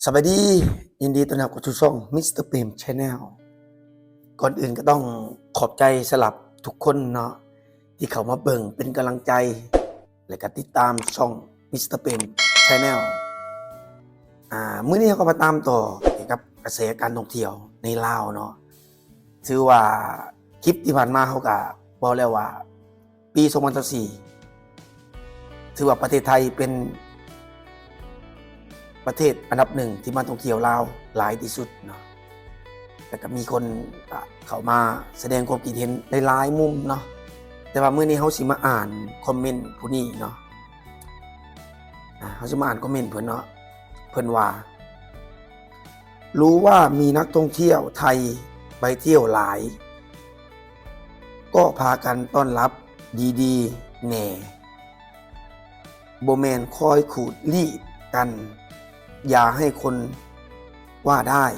ສະບາຍດີ, ຍິນດີຕ້ອນຮັບເຂົ້າສູ່ຊ່ອງ ມິສເຕີ ເປມ Channel. ກ່ອນອື່ນກໍຕ້ອງຂອບໃຈສຳລັບທຸກຄົນເນາະ ທີ່ເຂົ້າມາເບິ່ງເປັນກຳລັງໃຈ ແລະກໍຕິດຕາມຊ່ອງ ມິສເຕີ ເປມ Channel. ອາ ມື້ນີ້ເຮົາກໍມາຕາມຕໍ່ກ່ຽວກັບກະແສການທ່ອງທ່ຽວໃນລາວເນາະ. ຖືວ່າຄລິບທີ່ຜ່ານມາເຮົາກໍເວົ້າແລ້ວວ່າ ປີສອງພັນຊາວສີ່ ຖືວ່າປະເທດໄທເປັນປະເທດອັນດັບໜຶ່ງທີ່ມາທ່ອງທ່ຽວລາວຫຼາຍທີ່ສຸດເນາະ ແລ້ວກໍມີຄົນ ອາ ເຂົ້າມາສະແດງຄວາມຄິດເຫັນຫຼາຍໆມຸມເນາະ. ແຕ່ວ່າມື້ນີ້ເຮົາຊິມາອ່ານຄອມເມັນຜູ້ນີ້ເນາະ. ອາ ເຮົາຊິມາອ່ານຄອມເມັນເພິ່ນເນາະ. ເພິ່ນວ່າ ຮູ້ວ່າມີນັກທ່ອງທ່ຽວໄທໄປທ່ຽວຫຼາຍ ກໍພາກັນຕ້ອນຮັບດີໆແດ່ ບໍ່ແມ່ນຄອຍຂູດລີດກັນ ຢ່າໃຫ້ຄົນວ່າດ້າຍ.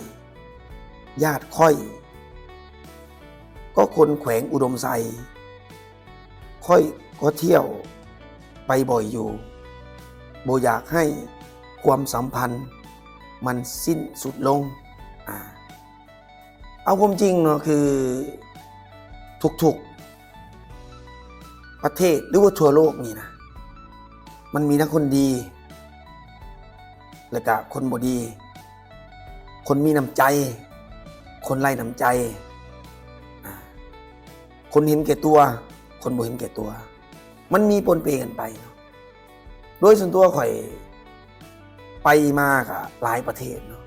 ຍາດຂ້ອຍກໍຄົນແຂວງອຸດົມໄຊ ຂ້ອຍກໍທ່ຽວໄປບ່ອຍຢູ່ ບໍ່ຢາກໃຫ້ຄວາມສຳພັນມັນສິ້ນສຸດລົງ. ອາ ເອົາຄວາມຈິງເນາະ ຄືທຸກໆປະເທດ ຫຼືວ່າທົ່ວໂລກນີ້ນະ ມັນມີທັງຄົນດີ ແລະກະຄົນບໍ່ດີ, ຄົນມີນ້ຳໃຈ, ຄົນໄຮ້ນ້ຳໃຈ, ອາ ຄົນເຫັນແກ່ຕົວ, ຄົນບໍ່ເຫັນແກ່ຕົວ, ມັນມີປົນເປກັນໄປເນາະ. ໂດຍສ່ວນຕົວຂ້ອຍໄປມາກະຫຼາຍປະເທດເນາະ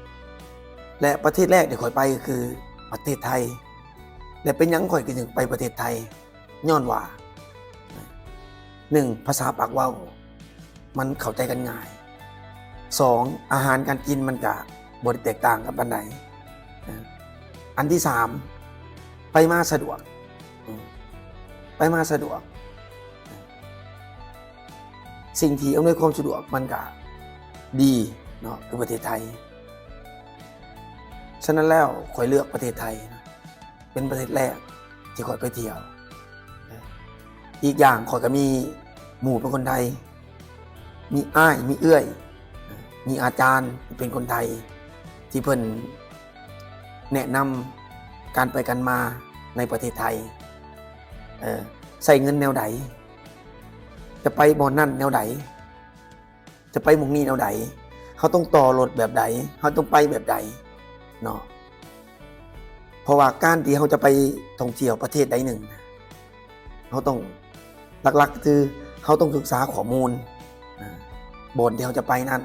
ແລະປະເທດແລກທີ່ຂ້ອຍໄປກໍຄືປະເທດໄທ. ແລະເປັນຫຍັງຂ້ອຍກໍຈຶ່ງໄປປະເທດໄທ? ຍ້ອນວ່າ ໜຶ່ງ ພາສາປາກເວົ້າ ມັນເຂົ້າໃຈກັນງ່າຍ, ສອງ ອາຫານການກິນມັນກະບໍ່ໄດ້ແຕກຕ່າງກັນປານໃດ, ອັນທີສາມ ໄປມາສະດວກ, ໄປມາສະດວກ, ສິ່ງທີ່ອຳນວຍຄວາມສະດວກມັນກະດີເນາະ ຄືປະເທດໄທ. ສະນັ້ນແລ້ວ ຂ້ອຍເລືອກປະເທດໄທ ເປັນປະເທດແລກທີ່ຂ້ອຍໄປທ່ຽວ. ອີກຢ່າງ ຂ້ອຍກໍມີໝູ່ເປັນຄົນໄທ, ມີອ້າຍ ມີເອື້ອຍ, ມີອາຈານເປັນຄົນໄທ ທີ່ເພິ່ນແນະນຳການໄປການມາໃນປະເທດໄທ, ເອີ ໃຊ້ເງິນແນວໃດ, ຈະໄປບ່ອນນັ້ນແນວໃດ, ຈະໄປໝ່ອງນີ້ແນວໃດ, ເຮົາຕ້ອງຕໍ່ລົດແບບໃດ, ເຮົາຕ້ອງໄປແບບໃດເນາະ. ເພາະວ່າການທີ່ເຮົາຈະໄປທ່ອງທ່ຽວປະເທດໃດໜຶ່ງ, ເຮົາຕ້ອງ ຫຼັກໆຄືເຮົາຕ້ອງສຶກສາຂໍ້ມູນ ອາ ບ່ອນທີ່ເຮົາຈະໄປນັ້ນ,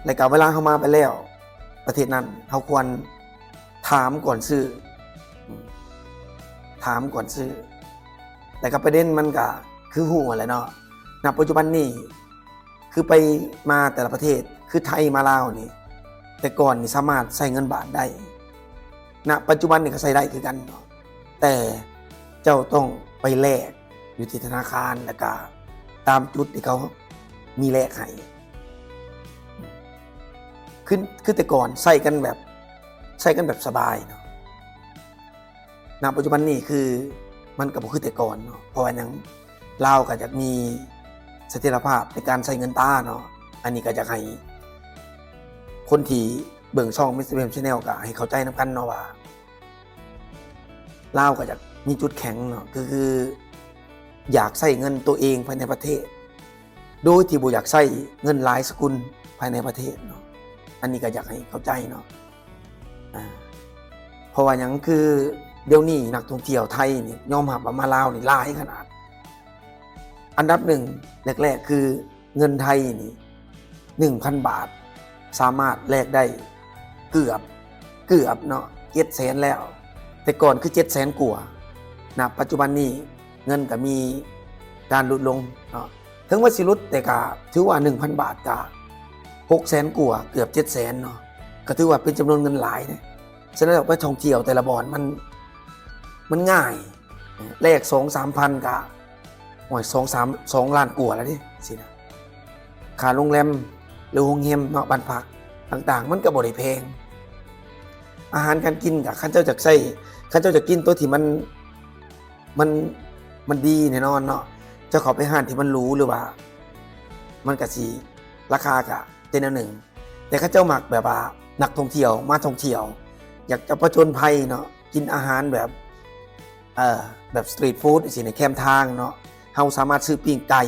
ແລ້ວກໍເວລາເຮົາມາໄປແລ້ວປະເທດນັ້ນ ເຮົາຄວນຖາມກ່ອນຊື້, ອາ ຖາມກ່ອນຊື້. ແລ້ວກໍປະເດັນມັນກໍຄືຮູ້ຫັ້ນແຫຼະເນາະ, ນະປັດຈຸບັນນີ້ ຄືໄປມາແຕ່ລະປະເທດ ຄືໄທມາລາວນີ້ ແຕ່ກ່ອນນີ້ສາມາດໃຊ້ເງິນບາດໄດ້, ນະປັດຈຸບັນນີ້ກໍໃຊ້ໄດ້ຄືກັນເນາະ, ແຕ່ເຈົ້າຕ້ອງໄປແລກຢູ່ທີ່ທະນາຄານ ແລ້ວກະຕາມຈຸດທີ່ເຂົາມີແລກໃຫ້, ຄື ຄືແຕ່ກ່ອນໃຊ້ກັນແບບ ໃຊ້ກັນແບບສະບາຍເນາະ. ນະປັດຈຸບັນນີ້ຄືມັນກໍບໍ່ຄືແຕ່ກ່ອນເນາະ, ເພາະວ່າຫຍັງ ລາວກໍຢາກມີສະຖຽນລະພາບໃນການໃຊ້ເງິນຕາເນາະ. ອັນນີ້ກໍຢາກໃຫ້ຄົນທີ່ເບິ່ງຊ່ອງ Mister Pem Channel ກໍໃຫ້ເຂົ້າໃຈນຳກັນເນາະວ່າ ລາວກໍຢາກມີຈຸດແຂງເນາະ, ກໍຄືຢາກໃຊ້ເງິນໂຕເອງພາຍໃນປະເທດ ໂດຍທີ່ບໍ່ຢາກໃຊ້ເງິນຫຼາຍສະກຸນພາຍໃນປະເທດເນາະ. ອັນນີ້ກໍຢາກໃຫ້ເຂົ້າໃຈເນາະ. ອາ ເພາະວ່າຫຍັງ ຄືດຽວນີ້ນັກທ່ອງທ່ຽວໄທນີ້ຍອມຮັບວ່າມາລາວນີ້ຫຼາຍຂະໜາດ. ອັນດັບໜຶ່ງແລກໆ ຄືເງິນໄທນີ້ ໜຶ່ງພັນບາດ ສາມາດແລກໄດ້ເກືອບ ເກືອບເນາະ ເຈັດແສນແລ້ວ, ແຕ່ກ່ອນຄືເຈັດແສນກວ່າ. ນະປັດຈຸບັນນີ້ເງິນກໍມີການຫຼຸດລົງເນາະ, ເຖິງວ່າຊິຫຼຸດ ແຕ່ກະຖືວ່າໜຶ່ງພັນບາດກະຫົກແສນກວ່າ ເກືອບເຈັດແສນເນາະ, ກະຖືວ່າເປັນຈຳນວນເງິນຫຼາຍເດ້. ສະນັ້ນແລ້ວໄປທ່ອງທ່ຽວແຕ່ລະບ່ອນມັນ ມັນງ່າຍ, ແລກສອງສາມພັນກະ ໂອ້ຍ ສອງສາມ ສອງລ້ານກວ່າແລ້ວເດ້ ຊີ້ນະ. ຄ່າໂຮງແຮມ ຫຼືໂຮງແຮມເນາະ ບ້ານພັກຕ່າງໆ ມັນກະບໍ່ໄດ້ແພງ. ອາຫານການກິນກະ ຄັນເຈົ້າຢາກໃຊ້ ຄັນເຈົ້າຢາກກິນໂຕທີ່ມັນ ມັນ ມັນດີແນ່ນອນເນາະ, ເຈົ້າເຂົ້າໄປຮ້ານທີ່ມັນຫຼູ ຫຼືວ່າມັນກະຊິລາຄາກະເປັນແນວໜຶ່ງ, ແຕ່ເຂົາເຈົ້າມັກແບບວ່ານັກທ່ອງທ່ຽວມາທ່ອງທ່ຽວ ຢາກຈະຜະຈົນໄພເນາະ ກິນອາຫານແບບ ເອີ ແບບສະຕຣີດຟູດ ຈັ່ງຊີ້ ໃນແຄມທາງເນາະ. ເຮົາສາມາດຊື້ປີ້ງໄກ່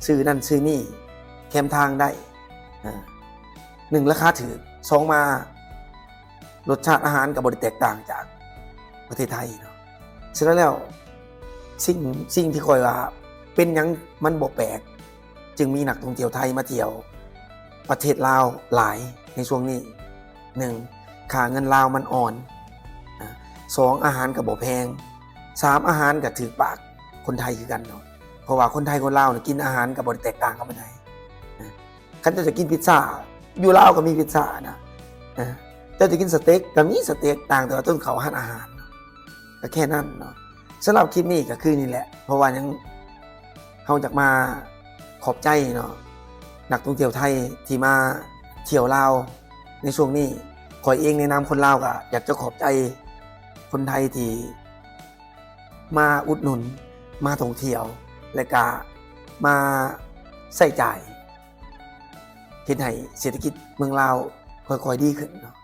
ຊື້ນັ້ນຊື້ນີ້ແຄມທາງໄດ້ ເອີ ໜຶ່ງ ລາຄາຖືກ, ສອງ ມາ ລົດຊາດອາຫານກໍບໍ່ໄດ້ແຕກຕ່າງຈາກປະເທດໄທເນາະ. ສະນັ້ນແລ້ວ ສິ່ງ ສິ່ງທີ່ຂ້ອຍວ່າເປັນຫຍັງມັນບໍ່ແປກ ຈຶ່ງມີນັກທ່ອງທ່ຽວໄທມາທ່ຽວປະເທດລາວຫຼາຍໃນຊ່ວງນີ້. ໜຶ່ງ ຄ່າເງິນລາວມັນອ່ອນ, ອາ ສອງ ອາຫານກໍບໍ່ແພງ, ສາມ ອາຫານກໍຖືກປາກຄົນໄທຄືກັນເນາະ ເພາະວ່າຄົນໄທຄົນລາວນີ້ກິນອາຫານກໍບໍ່ໄດ້ແຕກຕ່າງກັນປານໃດ. ຄັນເຈົ້າຈະກິນພິດຊາ ຢູ່ລາວກໍມີພິດຊານະ, ເຈົ້າຈະກິນສະເຕັກກໍມີສະເຕັກ ຕ່າງແຕ່ວ່າຕ້ອງເຂົ້າຮ້ານອາຫານ ກໍແຄ່ນັ້ນເນາະ. ສຳລັບຄລິບນີ້ກໍຄືນີ້ແຫຼະ ເພາະວ່າຫຍັງ ເຮົາຢາກມາຂອບໃຈເນາະ ນັກທ່ອງທ່ຽວໄທທີ່ມາທ່ຽວລາວໃນຊ່ວງນີ້. ຂ້ອຍເອງໃນນາມຄົນລາວກໍຢາກຈະຂອບໃຈຄົນໄທທີ່ມາອຸດໜູນ ມາທ່ອງທ່ຽວ ແລະກະມາໃຊ້ຈ່າຍ ເຮັດໃຫ້ເສດຖະກິດເມືອງລາວຄ່ອຍໆດີຂຶ້ນເນາະ.